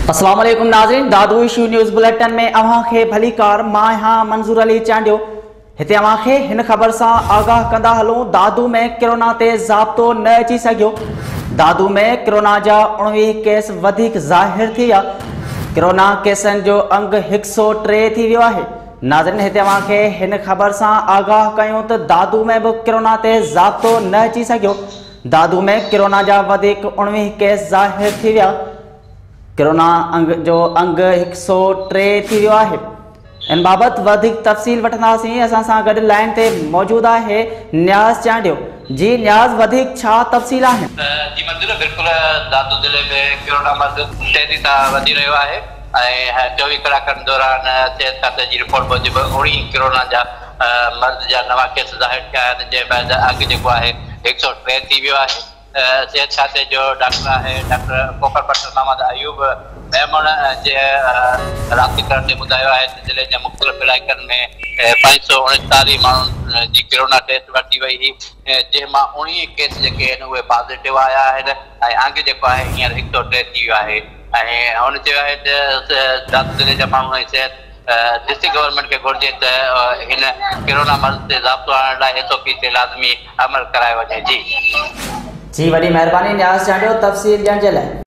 अस्सलाम वालेकुम नाज़रीन, दादू इशू न्यूज़ बुलेटिन में अव्हां खे भलीकार। मां आहियां मंज़ूर अली चांडियो। हिते अव्हां खे हिन ख़बर सां आगाह कंदा हलूं, दादू में कोरोना ते ज़ाब्तो न अची सघियो। दादू में कोरोना जा 19 केस वधीक ज़ाहिर थी विया। कोरोना केसनि जो अंग 103 थी वियो आहे। नाज़रीन, हिते अव्हां खे हिन ख़बर सां आगाह कयूं त दादू में बि कोरोना ते ज़ाब्तो न अची सघियो। दादू में कोरोना जा वधीक 19 केस ज़ाहिर थी विया। कोरोना अंग जो अंग 103 थी वियो आहे। इन बाबति वधीक तफ़सील वठंदासीं। असां सां गॾु लाइन ते मौजूदु आहे नियाज़ चांडियो। जी नियाज़, वधीक छा तफ़सील आहिनि? जी मंज़ूर, बिल्कुलु दादू ज़िले में कोरोना मर्ज़ तेज़ी सां वधी रहियो आहे ऐं 24 कलाकनि दौरान सिहत खाते जी रिपोर्ट मूजिबि 19 कोरोना जा मर्ज़ जा नवां केस ज़ाहिर थिया आहिनि, जंहिं बाद अंग जेको आहे 103 थी वियो आहे। सिहत खाते जो डॉक्टर आहे डॉक्टर कोकर पट मोहम्मद अयूब मेमण जे राब्ते करण ते ॿुधायो आहे त ज़िले जे मुख़्तलिफ़ इलाइक़नि में 539 माण्हुनि जी कोरोना टेस्ट वरिती वई हुई, जंहिं मां 19 केस जेके आहिनि उहे पॉज़िटिव आया आहिनि ऐं अंग जेको आहे हींअर 103 थी वियो आहे। ऐं हुन चयो आहे त दादू ज़िले जा माण्हू ऐं सिहत डिस्ट्रिक्ट गवर्नमेंट खे घुर्जे त हिन कोरोना मर्ज़ ते ज़ाब्तो आणण लाइ एस ओ पी ते लाज़मी अमल करायो वञे। जी जी, वॾी महिरबानी नियाज़ चांडियो तफ़सील ॾियण जे लाइ।